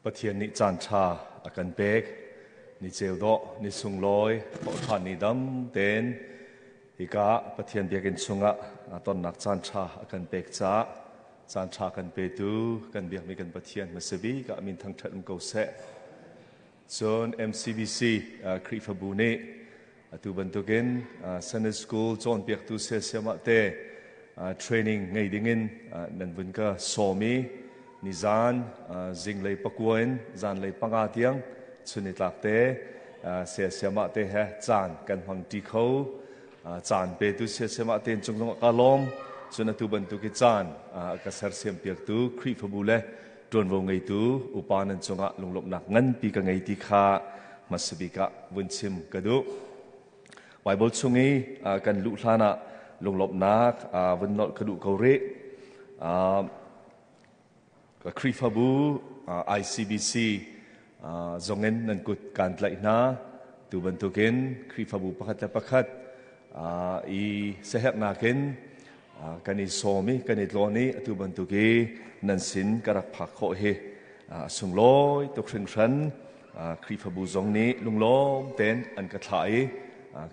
Pathian nih caan ṭha a kan pek. Ni ceu dawh, ni sunglawi, thawhṭhan ni dam tein hika Pathian biakinn chungah tonnak caan ṭha a kan pek caah caan ṭha kan petu kan biakmi kan Pathian hmasa bik ah min thangṭhat um ko seh. Cun MCBC Khrihfabu nih atu bantukin Sunday School cawnpiaktu siasiam ah te training ngei dingin nan vun ka sawm i nizan zinglei pakua in zanlei panga tiang chunitlak te siasiam ah te he caan kan hmang ṭi kho. Caan petu siasiam ah te cung zong ka lawm. Cun atu bantuk i caan ka sersiam piaktu Khrihfabu le ṭuanvo ngeitu upa nan cungah lunglawmhnak nganpi ka ngei ti kha hmasa bik ah vun chim ka duh. Baibal chung i kan luh hlan ah lunglawmhnak vun nolh ka duh ko rih. Khrihfabu ICBC zongin nan kut kaan tlaih hna. Tu bantukin Khrihfabu pakhat le pakhat i siaherhnak in kan i sawm i kan i tlawn i atu bantuk i nan sin ka rak phak khawh hi a sunglawi tuk hringhran. Khrihfabu zong nih lunglawm tein an ka thlah i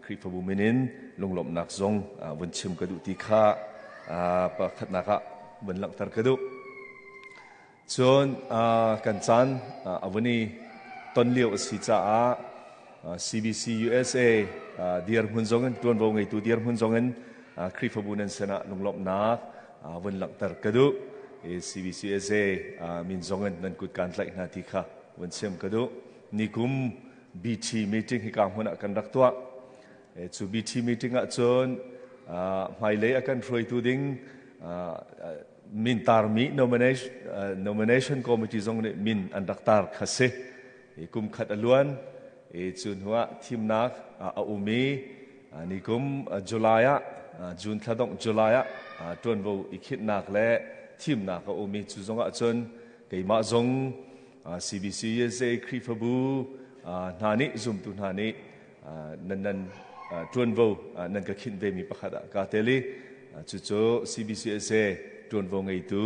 Khrihfabu min in lunglawmhnak zong vun chim ka duh ti kha pakhatnak ah vun langhter ka duh. Cun kan caan a vun i ton lio a si caah CBC USA dirhmun zong in ṭuanvo ngeitu dirhmun zong in Khrihfabu nan sinah lunglawmhnak vun langhter ka duh. CBC USA min zong in nan kut kaan tlaih hna ti kha vun chim ka duh. Nikum BT meeting hika hmun ah kan rak tuah. Cu BT meeting ah cun hmailei a kan hruaitu ding min tarmi nomination committee zong nih min an rak tar kha si. Kum khat a luan i cu hnuah thimnak a um i nikum July ah June thla dongh July ah ṭuanvo i khinhnak le thimnak a um i cu zong ah cun keimah zong CBC USA Khrihfabu hna nih zumtu hna nih nan nan ṭuanvo nan ka khinh vemi pakhat ah kaa tel i cucu CBCSA ṭuanvo ngeitu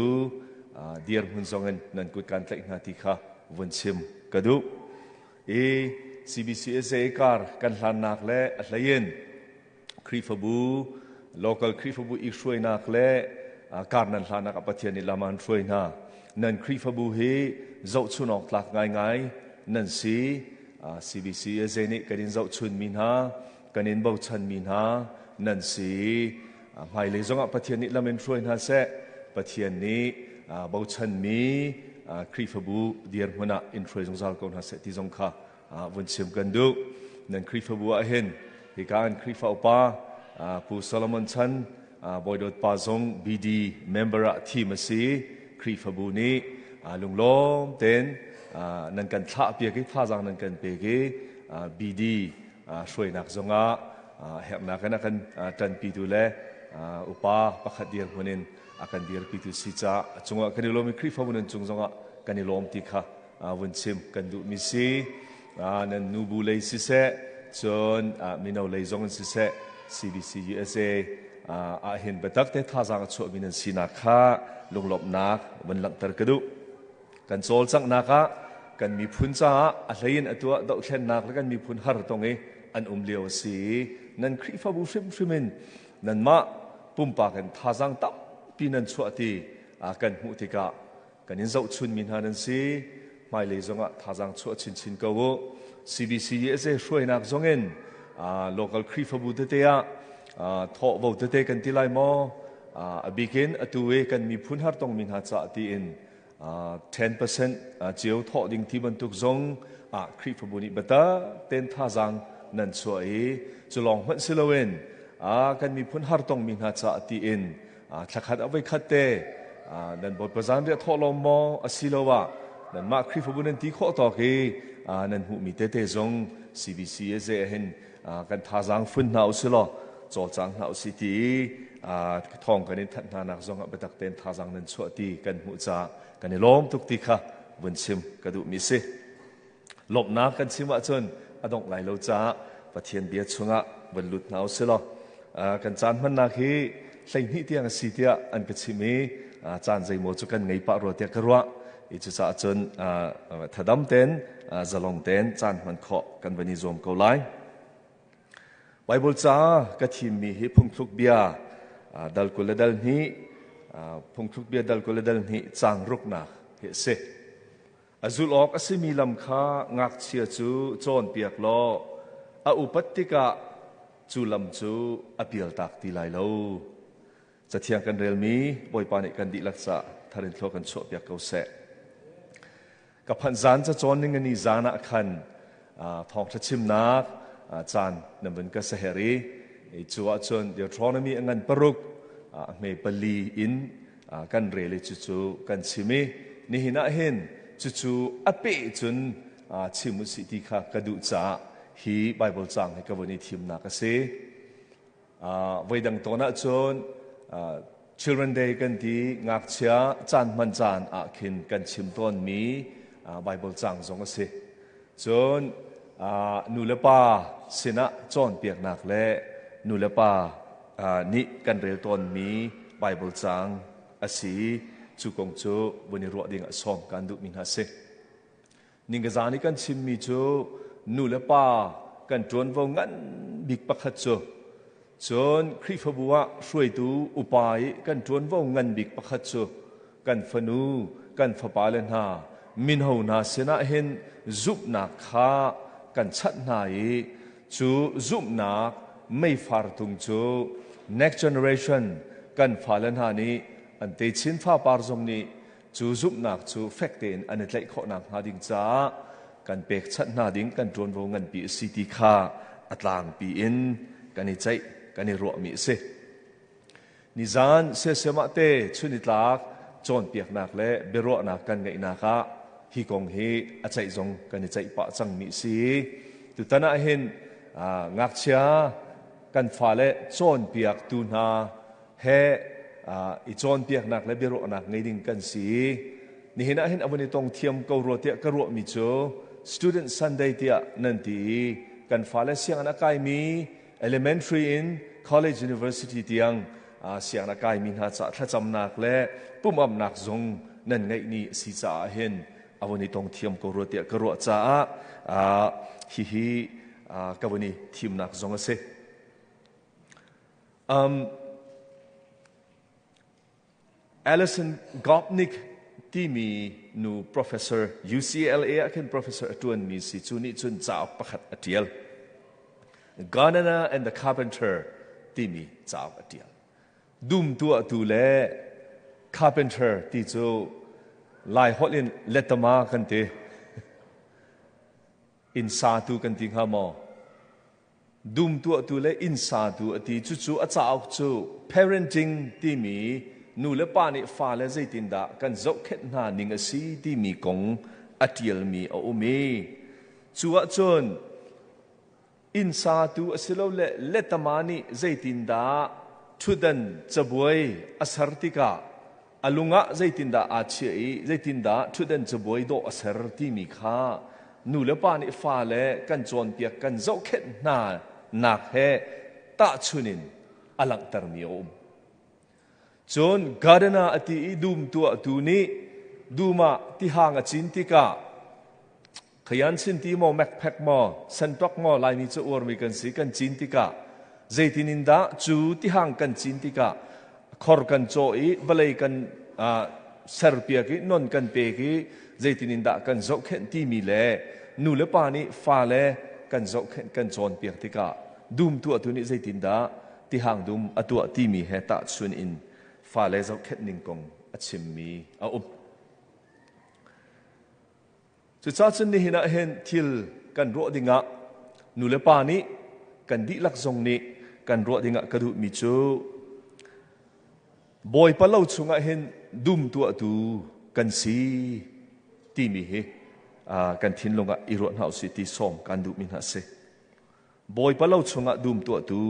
dirhmun zong in nan kut kaan tlaih hna ti kha vun chim ka duh. I CBCSA kar kan hlannak le a hlei in Khrihfabu local Khrihfabu i hruainak le kar nan hlanak ah Pathian nih lam an hruai hna. Nan Khrihfabu hi zohchun awk tlak ngaingai nan si. CBC zei nih kan in zohchunmi hna, kan in bochanmi hna nan si. Hmailei zongah Pathian nih lam in hruai hna seh. Pathian nih bochanmi Khrihfabu dirhmun ah in hruai zungzal ko hna seh ti zong kha vun chim kan duh. Nan Khrihfabu ah hin hika an Khrihfa upa Pu Solomon Chan Bawi Dawt pa zong BD member ah thim a si. Khrihfabu nih lunglawm tein nan kan thlah piak i thazaang nan kan pek i BD hruainak zongah herhnak in a kan ṭanpitu le upa pakhat dirhmun in a kan dirpitu si caah a cungah kan i lawm i Khrihfabu nan cung zongah kan i lawm ti kha vun chim kan duhmi si. Nan nubu lei siseh, cun mino lei zong in siseh, CBC USA ah hin biatak te thazaang a chuahmi nan sinak kha lunglawmhnak vun langhter ka duh. Kan cawlcanghnak ah kan miphun caah a hlei in a tuah dohthlennak le kan miphun har tong i an um lio a si i nan Khrihfabu hrimhrim in nanmah pumpak in thazaang tampi nan chuah ti kan hmuh tikah kan in zohchunmi hna nan si. Hmailei zongah thazaang chuah chinchin ko u. CBC USA hruainak zongin local Khrihfabu tete ah thawhvo tete kan ti lai maw? A bikin atu i kan miphun har tongmi hna caah tiin 10% cio thawh ding ti bantuk zong ah Khrihfabu nih biatak tein thazaang nan chuah i cu lawng hmanh si loin kan miphun har tongmi hna caah tiin thlakhat a voikhat te nan Bawipa zanriah thawh lawm maw asiloah nanmah Khrihfabu nan ti khawh tawk i nan hmuhmi tete zong CBC a hin kan thazaang fun hna usih law cawlcang hna usih ti i thawng kan in thanh hna nak zong ah biatak tein thazaang nan chuah ti kan hmuh caah kan i lawm tuk ti kha vun chim ka duhmi si. Lawmhnak kan chim ahcun a dongh lai lo caah Pathian bia chungah van lut hna usih law kan caan hmannak hi 12 tiang a si tiah an ka chim i caan zeimaw cu kan ngei pah rua tiah ka ruah. I cucaah cun thadam ten zalong ten caan hman khawh kan van i zuam ko lai. Bible ca ka thimmi hi phungthluk bia dal 20 le dal hnih phungthluk bia dal 20 le dal hnih caang ruknak hi a si. A zulh awk a simi lam kha ngakchia cu cawnpiak law a upat tikah cu lam cu a pialtak ti lai lo. Cathiang kan relmi Bawipa nih kan dihlak caah thar in thlua kan chuahpiak ko seh. Ka phanh zan cacawn ning ni zan ah khan thawngṭha chimnak caan nan vun ka saher i cu ahcun Deuteronomy a ngan paruk a hme pali in kan rel i cucu kan chim i nihin ah hin cucu a peh cun chim usih ti kha ka duh caah hi Bible caang hi ka vun i thimnak a si. Voidang tawn ahcun Children Day kan ti ngakchia caan hman caan ah khin kan chim tawnmi Bible caang zong a si. Cun nu le pa sinah cawnpiaknak le nu le pa nih kan rel tawnmi Bible caang a si. Cu kong cu vun i ruah ding ah sawm kan duhmi hna a si. Ningazan i kan chimmi cu nu le pa kan ṭuanvo ngan bik pakhat cu cun Khrihfabu ah hruaitu upa i kan ṭuanvo ngan bik pakhat cu kan fanu kan fapale hna minho hna sinah hin zumhnak kha kan chanh hna i cu zumhnak meifar tung cu next generation kan fale hna nih an techin fapar zong nih Cu zumhnak cu fek tein an i tlaih khawh nakhnga ding caah kan pekchanh hna ding kan ṭuanvo nganpi a si ti kha a tlangpi in kan i ceih, kan i ruahmi a si. Nizan siasiam ah te chunitlak cawnpiaknak le biaruahnak kan ngeihnak ah hi kong hi a ceih zong kan i ceih pah cangmi a si. Tutan ah hin ngakchia kan fale cawnpiaktu hna he i cawnpiaknak le biaruahnak ngei ding kan si i nihin ah hin a vun i tong thiam ko rua tiah ka ruahmi cu Student Sunday tiah nan ti i kan fale sianginn a kaimi elementary in college university tiang sianginn a kaimi hna caah thlacamnak le pumamnak zong nan ngeih ni a si caah hin a vun i tong thiam ko rua tiah ka ruah caah hihi ka vun i thimnak zong a si. Alison Gopnik timi nu professor UCLA ah khin professor a ṭuanmi si cu nih cun cauk pakhat a ṭial. Gardener and the Carpenter timi cauk a ṭial. Dum tuahtu le carpenter ti cu Lai holh in letama kan ti. Inn satu kan ti hnga maw? Dum tuahtu le inn satu a ti. Cucu a cauk cu parenting timi nu le pa nih fale zeitindah kan zohkhenh hna ning a si timi kong a ṭialmi a um i cu ahcun inn satu asilole letama nih zeitindah ṭhutdan cabuai a ser tikah a lung ah zeitindah aa chiah i zeitindah ṭhutdan cabuai dawh a ser timi kha nu le pa nih fale kan cawnpiak kan zohkhenh hna nak he tahchun in a langhtermi a um. Cun gardener a ti i dum tuahtu nih dum ah tihang a cin tikah Khayan sinti maw mekphek maw sentok maw Laimi cu uarmi kan si kan cin tikah zeitin in dah cu tihang kan cin tikah khor kan cawh i vawlei kan serpiak i non kan pek i zeitin in dah kan zohkhenh timi le nu le pa nih fale kan zohkhenh kan cawnpiak tikah dum tuahtu nih zeitindah tihang dum a tuah timi he tahchun in fale zohkhenh ning kong a chimmi a um. Cucaah cun nihin ah hin thil kan ruah dingah nu le pa nih kan dihlak zong nih kan ruah dingah ka duhmi cu Bawipa lo chungah hin dum tuahtu kan si timi hi kan thinlung ah i ruah hna usih ti sawm kan duhmi hna a si. Bawipa lo chungah dum tuahtu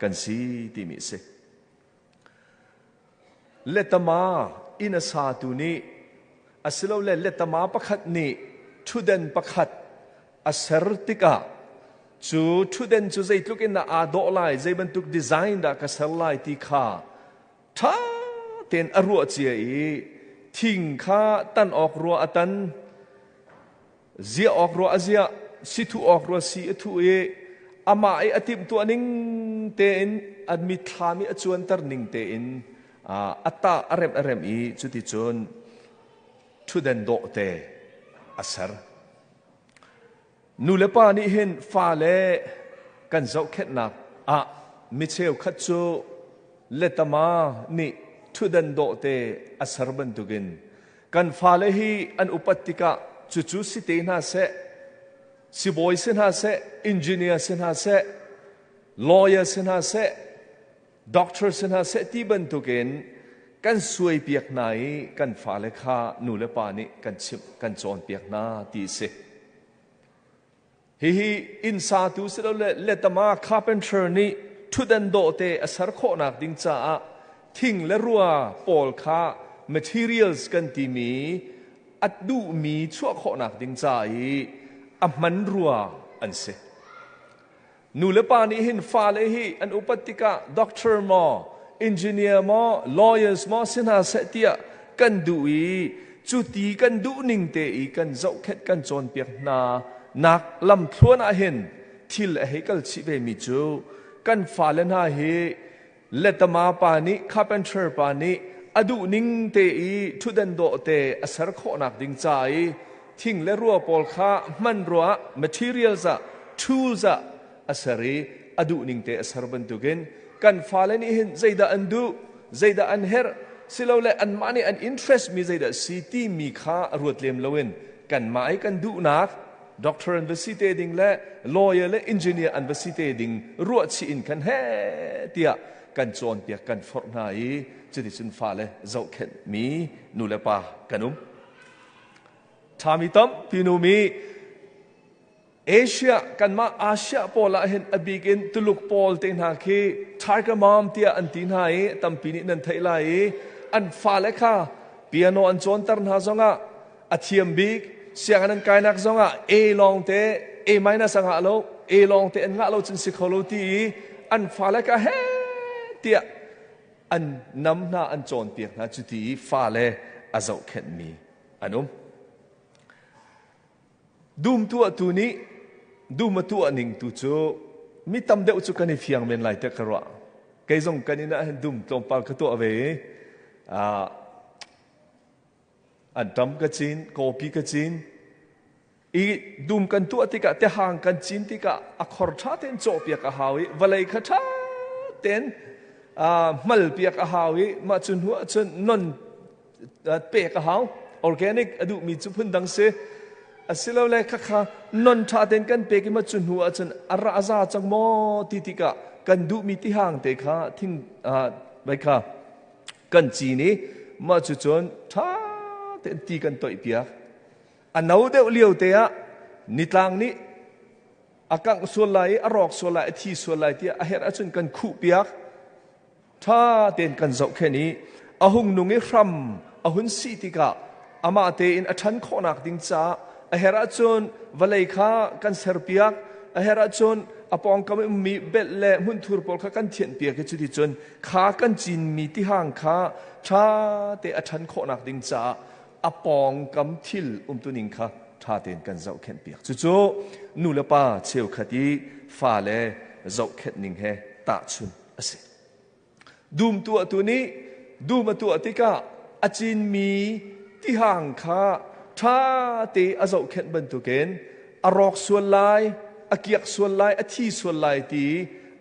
kan si timi a si. Letama inn a satu nih asilole letama pakhat nih ṭhutden pakhat a ser tikah cu ṭhutden cu zeitluk in dah aa dawh lai, zei bantuk design dah ka ser lai ti kha ṭha tein a ruah cia i Thing kha tan awk rua a tan, ziah awk rua a ziah, si thuh awk rua si a thuh i amah i a timhtuah ning tein a mitthlam i a cuanter ning tein a tah a remh a remh i cuticun ṭhutden dawh te a ser. Nu le pa nih hin fale kan zohkhenhnak ah mi cheukhat cu letama nih ṭhutdan dawh te a ser bantukin kan fale hi an upat tikah cucu si te hna seh, sibawi si hna seh, engineer si hna seh, lawyer si hna seh, doctor si hna seh ti bantukin kan suaipiak hna i kan fale kha nu le pa nih kan chimh kan cawnpiak hna ti a si. Hihi inn satu silole letama carpenter nih ṭhutdan dawhte a ser khawhnak ding caah thing le rua pawl kha materials kan timi a duhmi chuah khawhnak ding ca i a hman rua an si. Nu le pa nih hin fale hi an upat tikah doctor maw, engineer maw, lawyers maw si hna seh tiah kan duh i cu ti kan duh ning te i kan zohkhenh kan cawnpiak hna nak lamthluan ah hin thil a hei kal chih ve mi cu kan fale hna hi letama pa nih carpenter pa nih a duh ning te i ṭhutdan dawh te a ser khawhnak ding ca i thing le rua pawl kha hman rua materials ah tools ah a ser i a duh ning te a ser bantukin kan fale nih hin zeidah an duh zeidah an herh silole anmah nih an interest mi zeidah si timi kha ruat lem loin kanmah i kan duhnak doctor an va si te ding le lawyer le engineer an va si te ding ruahchih in kan he tiah kan cawnpiak kan forh hna i cuticun fale zohkhenh mi nu le pa kan um. Ṭhami tampi nu mi Asia kanmah Asia pawl ah hin a bik in Tuluk pawl te hna khi Tiger Mom tiah an ti hna i tampi nih nan theih lai i an fale kha piano an cawnter hna zongah a thiam bik sianginn an kainak zongah A lawng te A minus a ngah lo A lawng te an ngah lo cun si kho lo ti i an fale kha he tiah an nam hna an cawnpiak hna cuti i fale a zohkhenhmi an um. Dum tuahtu nih dum a tuah ning tu cu mi tam deuh cu kan i fiang men lai tiah ka ruah. Kei zong kan inn ah hin dum tlawmpal ka tuah ve i anṭam ka cin, kawpi ka cin. I dum kan tuah tikah tehang kan cin tikah a khor ṭha tein cawhpiak a hau i vawlei kha ṭha tein hmalpiak a hau i mah cu hnu ahcun non pek a hau. Organic a duhmi cu phundang si. Asilole khakha non ṭha tein kan pek i mah cu hnu ahcun a ra za cang maw ti tikah kan duhmi tihang te kha thing vai kha kan cin i mah cu cun ṭha tein ti kan toihpiak. A no deuh lio te ah nitlang nih a kangh sual lai i a rawk sual lai, a thi sual lai tiah a herh ahcun kan khuhpiak. Ṭha tein kan zohkhenh i a hung nung i hram a hun sih tikah amah tein a ṭhan khawhnak ding caah a herh ahcun vawlei kha kan serpiak, a herh ahcun a pawngkam i ummi belh le hmunthur pawl kha kan thianhpiak i cuticun kha kan cinmi tihang kha ṭha te a ṭhan khawhnak ding caah a pawngkam thil umtuning kha ṭha tein kan zohkhenhpiak. Cucu nu le pa cheukhat i fale zohkhenh ning he tahchun a si. Dum tuahtu nih dum a tuah tikah a cinmi tihang kha ṭha te a zohkhenh bantukin a rawk sual lai, a kiak sual lai, a thi sual lai ti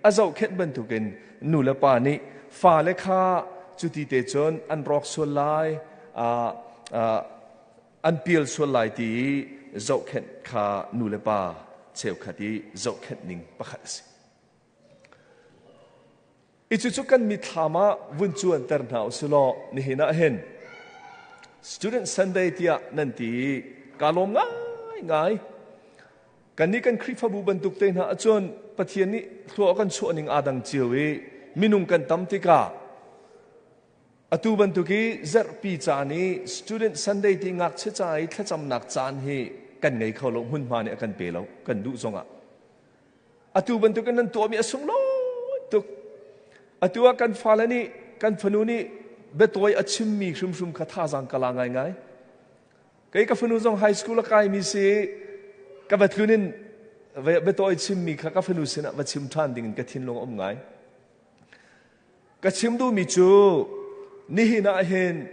a zohkhenh bantukin nu le pa nih fale kha cuti te cun an rawk sual lai, an pial sual lai ti i zohkhenh kha nu le pa cheukhat i zohkhenh ning pakhat a si. I cucu kan mitthlam ah vun cuanter hna usilaw nihin ah hin Student Sunday tiah nan ti i kaa lawm ngaingai. Kannih kan Khrihfabu bantuk te hna ahcun Pathian nih thlua kan chuah ning aa dang cio i minung kan tam tikah atu bantuk i zarhpi caan i Student Sunday ti ngakchia ca i thlacamnak caan hi kan ngei kho lo hmunhma nih a kan pe lo kan duh zongah. Atu bantukin nan tuahmi a sunglawi tuk. Atu ah kan fale nih, kan fanu nih biatawi a chimmi hrimhrim kha thazaang ka la ngaingai. Kei ka fanu zong high school a kaimi si ka va tlun in biatawi chimmi kha ka fanu sinah va chim ṭhan ding in ka thinlung a um ngai. Ka chim duhmi cu nihin ah hin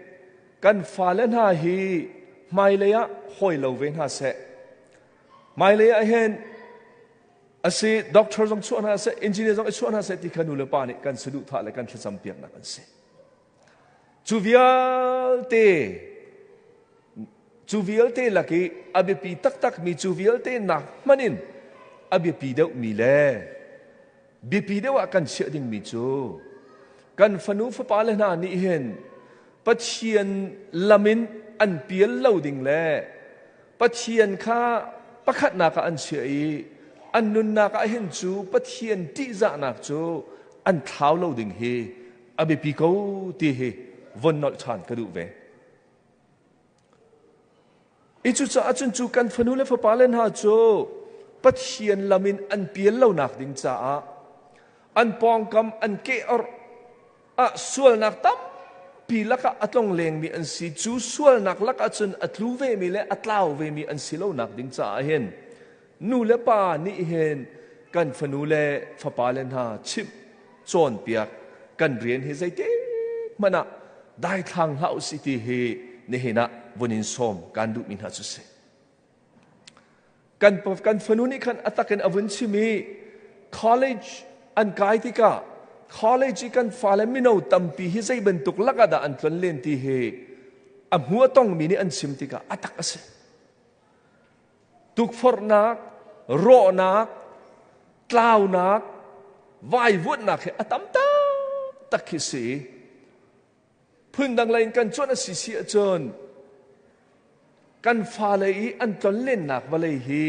kan fale hna hi hmailei ah hawi lo ve hna seh. Hmailei ah hin asi doctor zong chuah hna seh, engineer zong i chuah hna seh ti kha nu le pa nih kan saduhthah le kan thlacam piaknak an si. Cu vialte cu vialte lak i a biapi taktakmi cu vialte nak hmanh in a biapi deuhmi le biapi deuh ah kan chiah dingmi cu kan fanu fapa le hna nih hin Pathian lam in an pial lo ding le Pathian kha pakhatnak ah an chiah i an nunnak ah hin cu Pathian ṭihzahnak cu an thlau lo ding hi a biapi ko ti hi von nolh ṭhan ka duh ve. I cucaah cun cu kan fanu le fapa le hna cu Pathian lam in an pial lonak ding caah an pawngkam an keh orh ah sualnak tampi lakah a tlong lengmi an si. Cu sualnak lakah cun a tlu vemi le a tlau vemi an si lonak ding caah hin nu le pa nih hin kan fanu le fapa le hna chimh cawnpiak kan rian hi zeitik hmanh ah daithlang hlah usih ti hi nihin ah vun in sawm kan duhmi hna cu si. Kan fanu nih khan a tak in a vun chim i college an kai tikah college i kan fale mino tampi hi zei bantuk lakah dah an tlon len ti hi a hmu a tongmi nih an chim tikah a tak a si. Tukforhnak, rawhnak, tlaunak, vaivuanhnak hi a tam taktak khi si. Phundang lei in kan cuanh a si si ahcun kan fale i an tlonlennak vawlei hi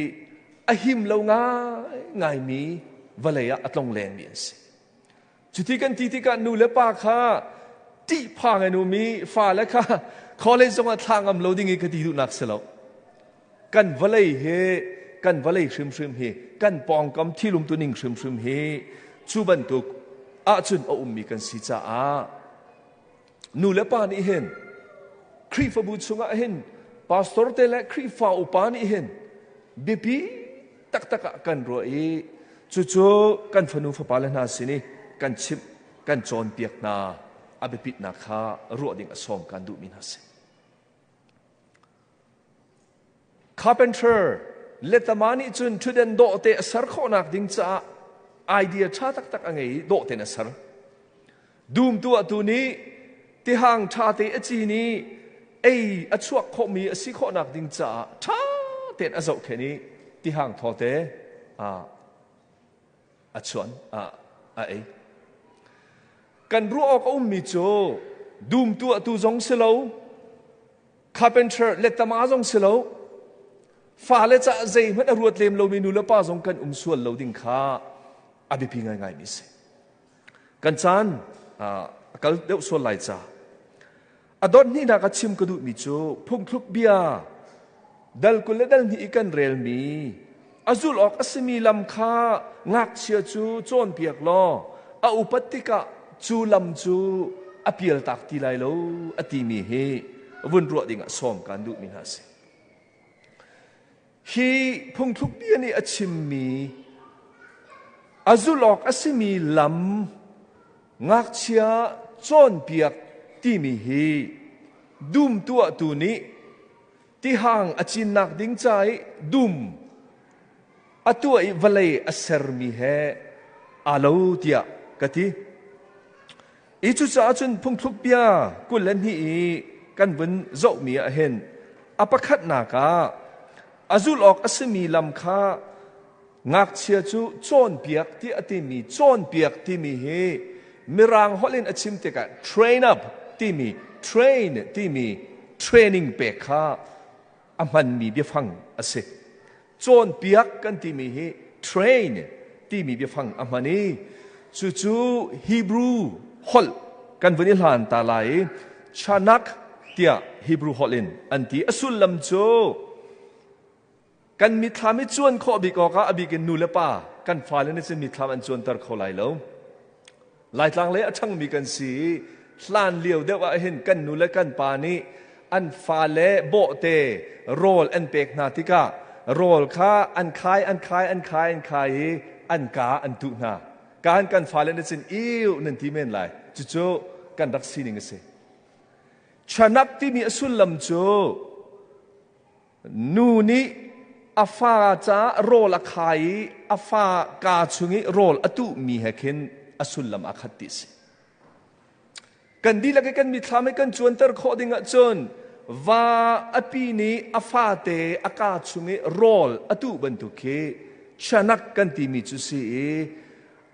a him lo ngaingaimi vawlei ah a tlonglengmi an si. Cuti kan ti tikah nu le pa kha ṭihphang in um i fale kha college zongah thla ngam lo ding i ka ti duhnak si lo. Kan vawlei hi kan vawlei hrimhrim hi kan pawngkam thilum tuning hrimhrim hi cu bantuk ahcun a ummi kan si caah nu le pa nih hin Khrihfabu chungah hin pastor te le Khrihfa upa nih hin biapi taktak ah kan ruah i cucu kan fanu fapa le hna sin i kan chimh kan cawnpiak hna a biapitnak kha ruah ding a sawm kan duhmi hna si. Carpenter letama nih cun ṭhutden dawh te a ser khawhnak ding caah idea ṭha taktak a ngei i dawh tein a ser. Dum tuahtu nih tihang ṭha te a cin i ei a chuak khawhmi a si khawhnak ding caah ṭha tein a zohkhenh i tihang thaw te a chuan a ei. Kan ruah awk a ummi cu dum tuahtu zong si lo, carpenter lettama zong si lo, fale caah zeihmanh a ruat lem lomi nu le pa zong kan um sual lo ding kha a biapi ngaingaimi a si. Kan caan a kal deuh sual lai ca. A dot hnihnak a chim ka duhmi cu phungthluk bia dal 20 le dal hnih i kan relmi a zulh awk a simi lam kha ngakchia cu cawnpiak law a upat tikah cu lam cu a pialtak ti lai lo a timi hi vun ruah dingah sawm kan duhmi hna a si. Hi phungthluk bia nih a chimmi a zulh awk a simi lam ngakchia cawnpiak timi hi dum tuahtu nih tihang a cinnak ding ca i dum a tuah i vawlei a sermi he aa lo tiah ka ti. I cucaah cun phungthluk bia 22 i kan vun zohmi ah hin a pakhatnak ah a zulh awk a simi lam kha ngakchia cu cawnpiak ti a timi cawnpiak timi hi mirang holh in a chim tikah train up timi train timi training pek kha a hmanmi biafang a si. Cawnpiak kan timi hi train timi biafang a hman i cucu Hebrew holh kan vun i hlan ta lai i chanak tiah Hebrew holh in an ti. A sullam cu kan mitthlam i cuan khawh bik awkah a bik in nu le pa kan fale nih cun mitthlam an cuanter kho lai lo. Laitlang lei a ṭhangmi kan si i Hlan lio deuh ah hin kan nu le kan pa nih an fale bawhte rawl an pek hna tikah rawl kha an khai an khai an khai an khai i an ka an tuh hna. Kan kan fale na cin iu nan ti men lai. Cucu kan rak sining a si. Chanak timi a sullam cu Nu nih a fa caah rawl a khai i a fa kaa chung i rawl a tuhmi he khin a sullam aa khat ti a si. Kan dihlak i kan mithlam i kan cuanter khawh ding ahcun va a pi nih a fate a kaa chung i rawl a tuh bantuk khi chanak kan timi cu si i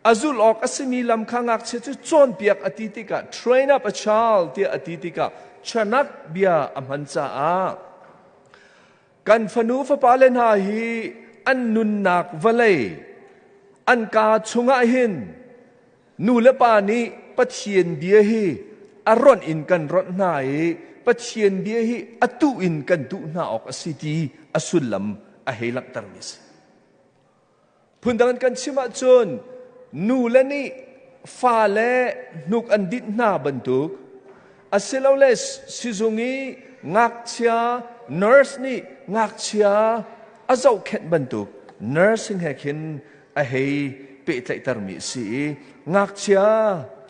a zulh awk a simi lam kha ngakchia cu cawnpiak a ti tikah train up a child tiah a ti tikah chanak bia a hman caah kan fanu fapale hna hi an nunnak vawlei an kaa chungah hin nu le pa nih Pathian bia hi a ronh in kan ronh hna i Pathian bia hi a tuh in kan tuh hna awk a si ti a sullam a hei langhtermi a si. Phundang in kan chim ahcun nule nih fale hnuk an dinh hna bantuk asilole sizung i ngakchia nurse nih ngakchia a zohkhenh bantuk nursing he khin a hei pehtlaihtermi a si i ngakchia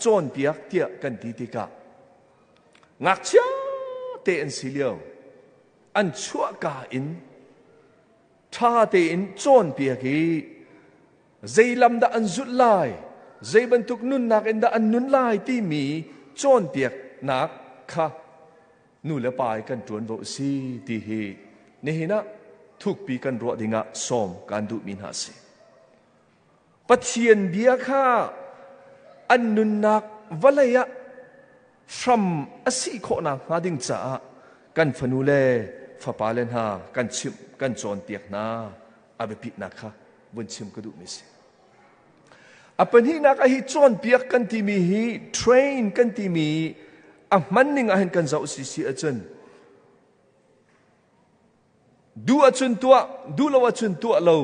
cawnpiak tiah kan ti tikah ngakchia te an si lio an chuahka in ṭha tein cawnpiak i zei lam dah an zulh lai, zei bantuk nunnak in dah an nun lai timi cawnpiaknak kha nu le pa i kan ṭuanvo a si ti hi nihin ah thukpi kan ruah dingah sawm kaan duhmi hna a si. Pathian bia kha an nunnak vawlei ah hram a si khawhnak hnga ding caah kan fanu le fapale hna kan chimh kan cawnpiak hna a biapitnak kha vun chim ka duhmi si. A pahnihnak ah hi cawnpiak kan timi hi train kan timi a hman ning ah hin kan zoh si si ahcun Duh ahcun tuah, duh lo ahcun tuah lo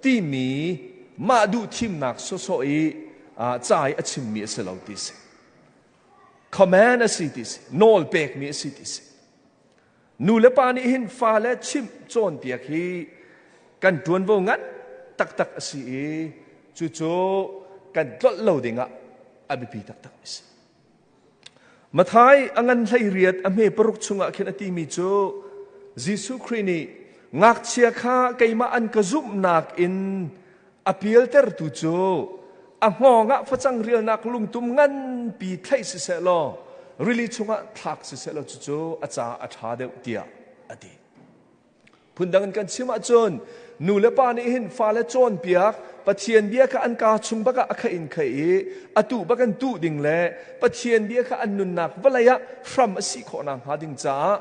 timi mah duh thimnak sawsawh i ca i a chimmi a si lo ti si. Command a si ti si. Nawl pekmi a si ti si. Nu le pa nih hin fale chimh cawnpiak hi kan ṭuanvo ngan taktak a si i cucu kan tlolh lo dingah a biapi taktak a si. Matthai a ngan 18 a hme paruk chungah khin a timi cu Jesuh Khrih nih ngakchia kha keimah an ka zumhnak in a pialtertu cu a hngawng ah facang rialnak lungtum nganpi thlaih siseh law rili chungah thlak siseh law cucu a caah a ṭha deuh tiah a ti. Phundang in kan chim ahcun nu le pa nih hin fale cawnpiak Pathian bia kha an kaa chung bak ah a khaih in khaih i a tuh bak in tuh ding le Pathian bia kha an nunnak vawlei ah hram a si khawh nakhnga ding caah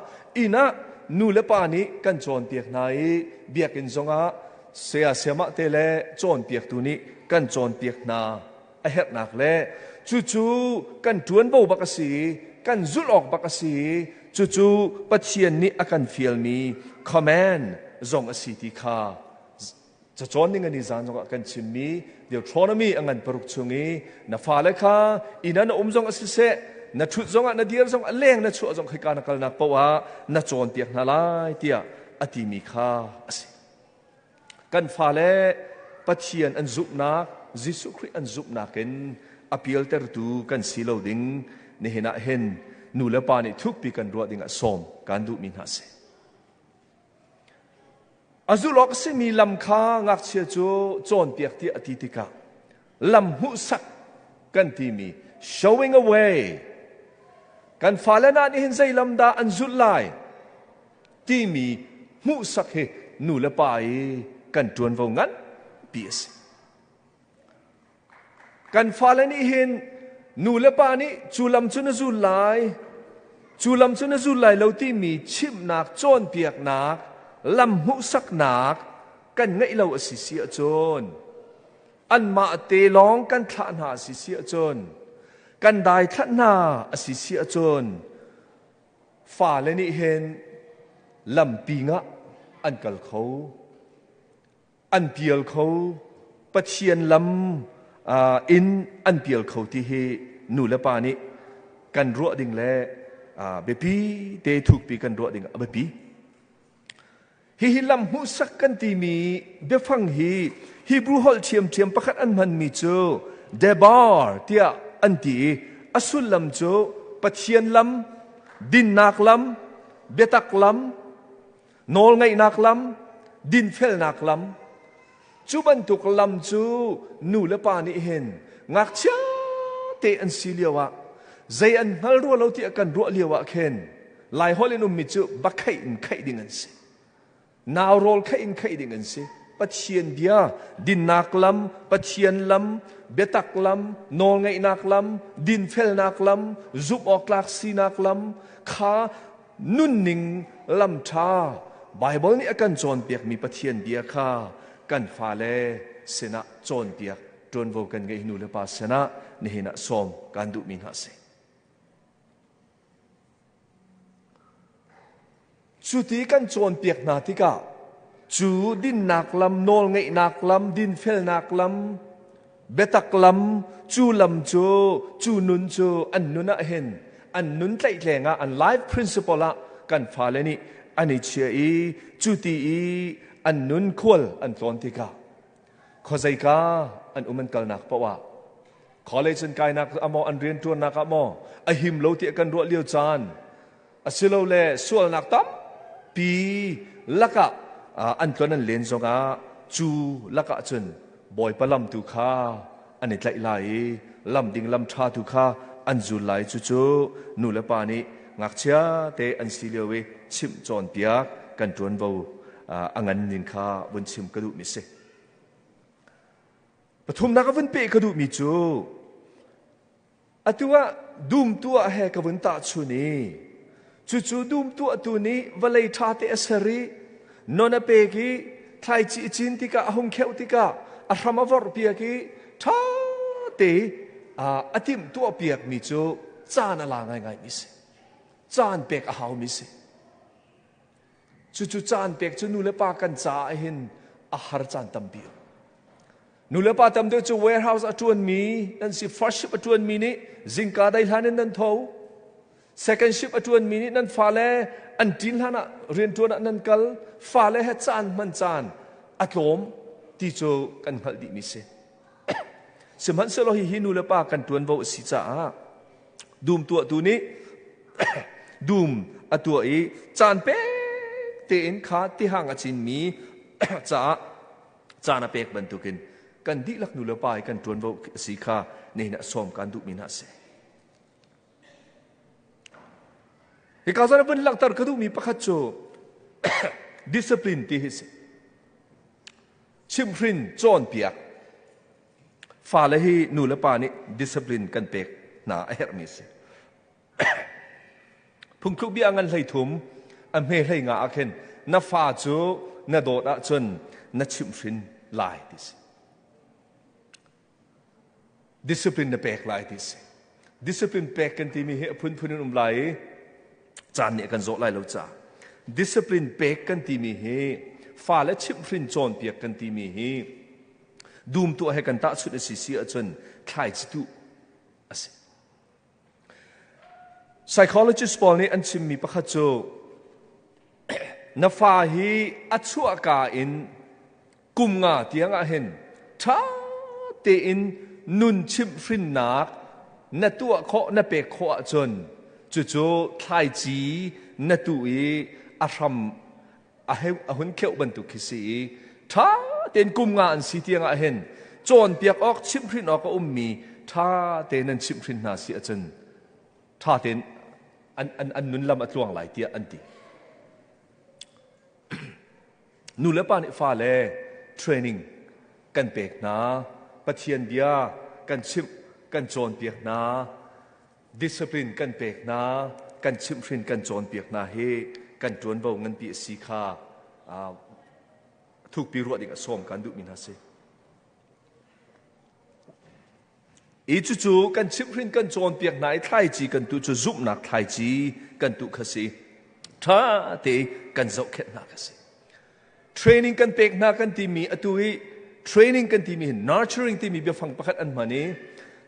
inn ah nu le pa nih kan cawnpiak hna i biakinn zongah saya sayamah te le cawnpiaktu nih kan cawnpiak hna a herhnak le cucu kan ṭuanvo bak a si i kan zulh awk bak a si i cucu Pathian nih a kan fialmi command zong a si ti kha cacawn ning ani zan zongah kan chimmi Deuteronomy a ngan paruk chung i na fale kha inn ah na um zong a siseh na ṭhut zongah na dir zong a leng na chuah zong khika na kalnak paoh ah na cawnpiak hna lai tiah a timi kha a si. Kan fale Pathian an zumhnak, Jesuh Khrih an zumhnak in a pialtertu kan si lo ding nihin ah hin nu le pa nih thukpi kan ruah ding ah sawm kan duhmi hna si. A zulh awk a simi lam kha ngakchia cu cawnpiak tiah a ti tikah lam hmuhsak kan timi showing a way kan fale hna nih hin zei lam dah an zulh lai timi hmuhsak hi nu le pa i kan ṭuanvo nganpi a si. Kan fale nih hin nu le pa nih cu lam cu na zul lai, cu lam cu na zul lai lo timi chimhnak, cawnpiaknak, lam hmuhsaknak kan ngeih lo a si si ahcun anmah te lawng kan thlah hna a si si ahcun kan daithlah hna a si si ahcun Fale nih hin lampi ngah an kal kho, an pial kho, Pathian lam in an pial kho ti hi nu le pa nih kan ruah ding le biapi te thukpi kan ruah ding a biapi. Hihi lam hmuhsak kan timi biafang hi Hebrew holh ṭhiamṭhiam pakhat an hmanmi cu debar tiah an ti i a sullam cu Pathian lam, dinnak lam, biatak lam, nawlngaihnak lam, dinfelnak lam. Cu bantuk lam cu nu le pa nih hin ngakchia te an si lioah zei an hngal rua lo tiah kan ruah lioah khin Laiholh in ummi cu bakheih in kheih ding an si. Nau rawl kheih in kheih ding an si. Pathian bia, dinnak lam, Pathian lam, biatak lam, nawlngaihnak lam, dinfelnak lam, zumh awk tlak sinak lam kha nunning lam ṭha Baibal nih a kan cawnpiakmi Pathian bia kha kan fale sinah cawnpiak ṭuanvo kan ngeih nu le pa sinah nihin ah sawm kan duhmi hna a si. Cuti kan cawnpiak hna tikah cu dinnak lam, nawlngeihnak lam, dinfelnak lam, biatak lam, cu lam cu, cu nun cu an nun ah hin an nun tlaihtleng ah an life principle ah kan fale nih an i chia i cu ti i an nun khual an tlawn tikah khuazeika an um an kalnak paoh ah college an kainak ah maw an rianṭuannak ah maw a him lo tiah kan ruah lio caan asilole sualnak tampi lakah an tlon an len zongah cu lakah cun Bawipa lam tu kha an i tlaih lai i lam ding lam ṭha tu kha an zul lai. Cucu nu le pa nih ngakchia te an si lio i chimh cawnpiak kan ṭuanvo a ngan ning kha vun chim ka duhmi si. Pathumnak a vun peh ka duhmi cu atu ah dum tuah he ka vun tahchun i cucu dum tuahtu nih vawlei ṭha te a ser i non a pek i thlaici a cin tikah a hung kheuh tikah a hram a vorhpiak i ṭha te a timh tuahpiakmi cu caan a la ngaingaimi si. Caan pek a haumi si. Cucu caan pek cu nu le pa kan caah hin a har caan tampi. Nu le pa tam deuh cu warehouse a ṭuanmi nan si, first shift a ṭuanmi nih zingka dai hlan in nan tho. Second shift a ṭuanmi nih nan fale an ṭin hlan ah rianṭuan ah nan kal. Fale he caan hman caan a tlawm ti cu kan hngalh dihmi si. Sihmanhsehlaw hihi nu le pa kan ṭuanvo a si caah dum tuahtu nih dum a tuah i caan pek tein kha tihang a cinmi caah caan a pek bantukin kan dihlak nu le pa i kan ṭuanvo a si kha nihin ah sawm kan duhmi hna a si. Hika zawn vun langhter ka duhmi pakhat cu discipline ti hi si. Chimhhrin cawnpiak Fale hi nu le pa nih discipline kan pek hna a herhmi a si. Phungthluk bia ngan 13 a hme 15 ah khin na fa cu na dawt ahcun na chimhhrin lai ti si. Discipline na pek lai ti si. Discipline pek kan timi hi a phunphun in um lai i caan nih a kan zawh lai lo ca. Discipline pek kan timi hi fale chimhhrin cawnpiak kan timi hi Dum tuah he kan tahchunh a si si ahcun thlaici tuh a si. Psychologist pawl nih an chimmi pakhat cu na fa hi a chuahka in kum nga tiang ah hin ṭha tein nun chimhhrinnak na tuah khawh na pek khawh ahcun cucu thlaici na tuh i a hram a hun kheuh bantuk khi si i ṭha tein kum nga an si tiang ah hin cawnpiak awk chimhhrin awk a ummi ṭha tein an chimhhrin hna si ahcun ṭha tein an, an, an nun lam a tluang lai tiah an ti. Nu le pa nih fale training kan pek hna, Pathian bia kan chimh, kan cawnpiak hna, discipline kan pek hna, kan chimhhrin kan cawnpiak hna hi kan ṭuanvo nganpi a si kha thukpi ruah ding a sawm kan duhmi hna si. I cucu kan chimhhrin kan cawnpiak hna i thlaici kan tuh cu zumhnak thlaici kan tuh kha si. Ṭha te kan zohkhenh hna kha si. Training kan pek hna kan timi atu i training kan timi hi nurturing timi biafang pakhat an hman i.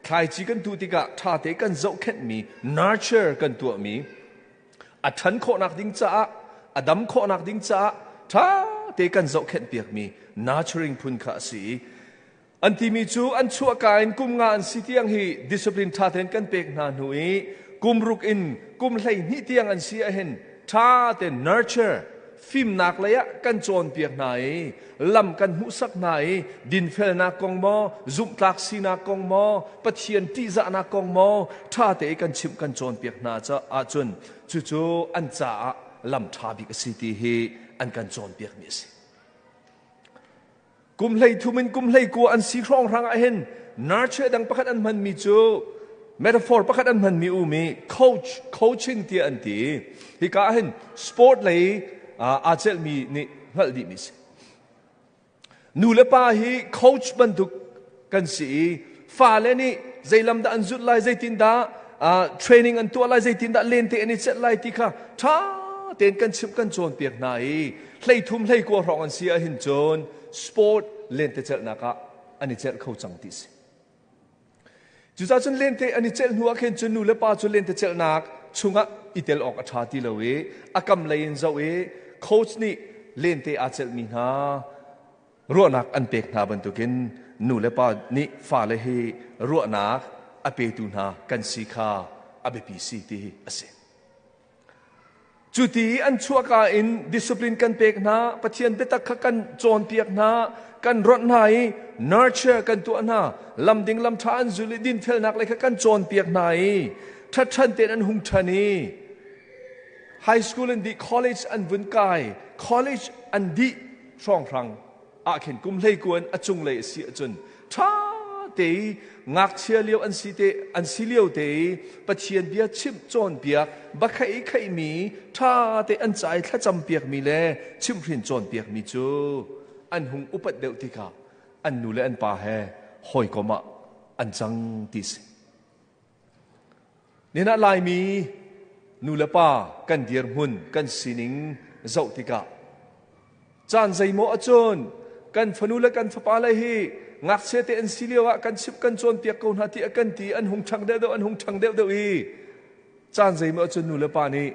Thlaici kan tuh tikah ṭhate kan zohkhenhmi, nurture kan tuahmi, a ṭhan khawhnak ding caah, a dam khawhnak ding caah ṭha te kan zohkhenh piakmi nurturing phun kha a si i an timi cu an chuahka in kum nga an si tiang hi discipline ṭha tein kan pek hna hnu i kum ruk in kum 12 tiang an si ahhin ṭha tein nurture fimnak lei ah kan cawnpiak hna i lam kan hmuhsak hna i dinfelnak kong maw zumhtlak sinak kong maw Pathian ṭihzahnak kong maw ṭha te i kan chimh kan cawnpiak hna ahcun cucu an caah lam ṭha bik a si ti hi an kan cawnpiakmi a si. Kum 13 in kum 19 an si hrawnghrang ah hin nurture dang pakhat an hmanmi cu metaphor pakhat an hmanmi um i coach coaching tiah an ti. Hika ah hin sport lei aa celhmi nih hngalh dihmi si. Nu le pa hi coach bantuk kan si i fale nih zeilam dah an zulh lai, zeitindah training an tuah lai, zeitindah lente an i celh lai ti kha ṭha tein kan chimh kan cawnpiak hna i 13 19 hrawng an si ahhin cun sport lentecelhnak ah an i celh kho cang ti si. Cucaah cun lente an i celh hnu ah khin cun nu le pa cu lentecelhnak chungah i tel awk a ṭha ti lo i a kam lei in zoh i coach nih lente aa celhmi hna ruahnak an pek hna bantukin nu le pa nih fale hi ruahnak a petu hna kan si kha a biapi si ti hi a si. Cu ti an chuahka in discipline kan pek hna, Pathian biatak kha kan cawnpiak hna, kan ronh hna i nurture kan tuah hna, lam ding lam ṭha an zul i dinfelnak lei kha kan cawnpiak hna i ṭhatṭhan tein an hung ṭhan i high school an dih, college an vun kai, college an dih hrawnghrang ah khin kum 19 a cunglei a si ahcun ṭha te i ngakchia lio an si te an si lio te i Pathian bia chimh cawnpiak bakhaih i khaihmi ṭha te an ca i thlacam piakmi le chimhhrin cawnpiakmi cu an hung upat deuh tikah an nu le an pa he hawikom ah an cang ti si. Nihin ah Laimi nu le pa kan dirhmun kan sining zoh tikah caan zeimaw ahcun kan fanu le kan fapa le hi ngakchia te an si lio ah kan chimh kan cawnpiak ko hna ti a kan ti an hung ṭhang deuhdeuh an hung ṭhang deuhdeuh i caan zeimaw ahcun nu le pa nih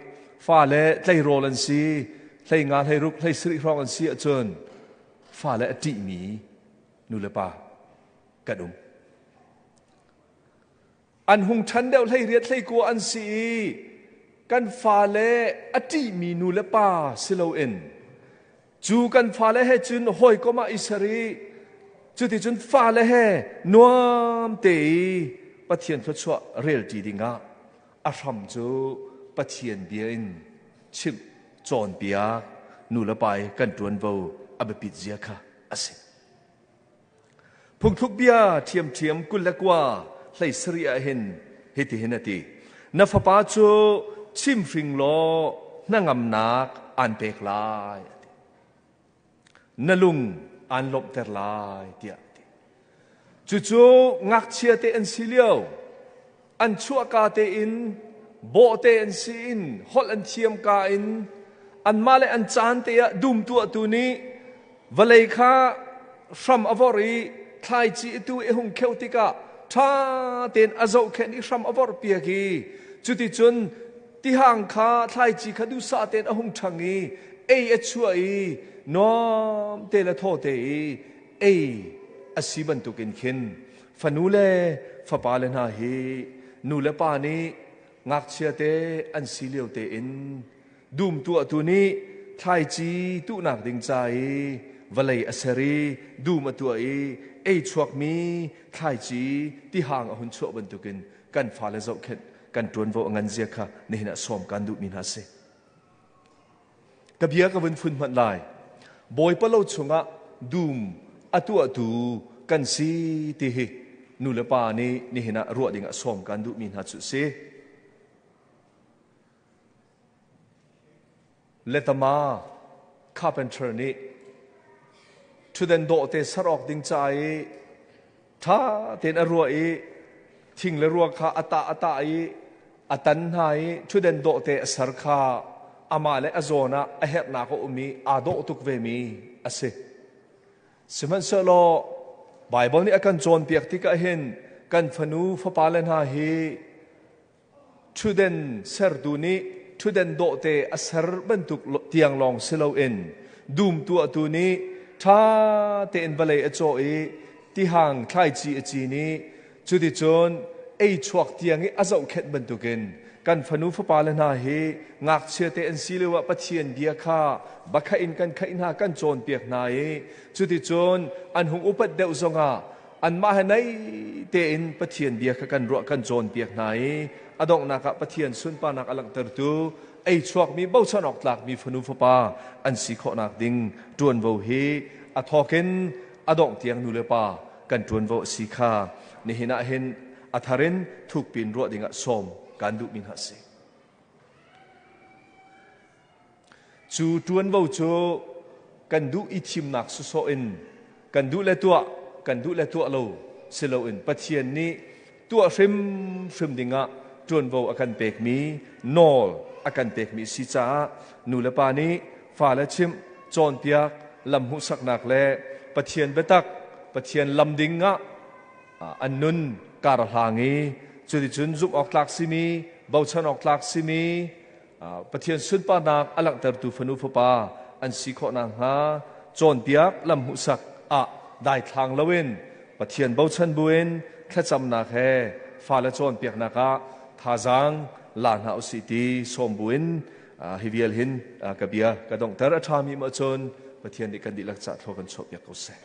fale tleirawl an si 15 16 17 hrawng an si ahcun fale a ṭihmi nu le pa kan um. An hung ṭhan deuh 18 19 an si i kan fale a ṭihmi nu le pa si loin cu kan fale he cun hawikom ah i ser i cuticun fale he nuam te i Pathian thluachuah relṭi dingah a hram cu Pathian bia in chimh cawnpiak nu le pa i kan ṭuanvo a biapit zia kha a si. Phungthluk bia ṭhiamṭhiam 29 17 ah hin hitihin a ti. Na fapa cu chimhring law hnangamnak aan pek lai a ti. Na lung aan lawmhter lai tiah a ti. Cucu ngakchia te an si lio, an chuahka tein bawhte an si in holh an thiam ka in anmah le an caan te ah dum tuahtu nih vawlei kha hram a vorh i thlaici tu i hung kheuh tikah ṭha tein a zohkhenh i hram a vorh piak i cuticun tihang kha thlaici kha duhsah tein a hung ṭhang i ei a chuah i nuam te le thaw te i ei a si bantukin khin fanu le fapa le hna hi nu le pa nih ngakchia te an si lio tein dum tuahtu nih thlaici tuhnak ding ca i vawlei a ser i dum a tuah i ei chuakmi thlaici tihang a hun chuah bantukin kan fale zohkhenh kan ṭuanvo a ngan zia kha nihin ah sawm kan duhmi hna si. Ka bia ka vun fun hmanh lai. Bawipa lo chungah dum a tuahtu kan si ti hi nu le pa nih nihin ah ruah ding ah sawm kan duhmi hna cu si. Letama carpenter nih ṭhutden dawh te ser awk ding ca i ṭha tein a ruah i thing le rua kha a tah a tah i a tan hna i ṭhutden dawhte a ser kha amah le a zawn ah a herhnak a um i aa dawh tuk vemi a si. Sihmanhsehlaw Baibal nih a kan cawnpiak tikah hin Kan fanu fapale hna hi ṭhutden sertu nih ṭhutden dawhte a ser bantuk tiang lawng si loin dum tuahtu nih ṭha tein vawlei a cawh i tihang thlaici a cin i cuticun ei chuak tiang i a zohkhenh bantukin kan fanu fapale hna hi ngakchia te an si lioah Pathian bia kha bakhaih in kan khaih hna, kan cawnpiak hna i cuticun an hung upat deuh zongah anmah he naih tein Pathian bia kha kan ruah, kan cawnpiak hna i a donghnak ah Pathian sunparnak a langhtertu ei chuakmi bochan awk tlakmi fanu fapa an si khawhnak ding ṭuanvo hi a thawkin a dongh tiang nu le pa kan ṭuanvo a si kha nihin ah hin a thar in thukpi in ruah dingah sawm kaan duhmi hna a si. Cu ṭuanvo cu kan duh i thimnak sawsawh in kan duh le tuah, kan duh le tuah lo si loin Pathian nih tuah hrimhrim dingah ṭuanvo a kan pekmi, nawl a kan pekmi a si caah nu le pa nih fale chimh, cawnpiak, lam hmuhsaknak le Pathian biatak, Pathian lam ding ah an nun kar a hlang i cuticun zumh awk tlak simi, bochan awk tlak simi, Pathian sunparnak a langhtertu fanu fapa an si khawh nakhnga cawnpiak lam hmuhsak ah daithlang loin Pathian bochan buin thlacamnak he fale cawnpiaknak ah thazaang la hna usih ti sawm buin hi vial hin ka bia ka donghter. A ṭhami maw cun Pathian nih kan dihlak cah thlua kan chuahpiak ko seh.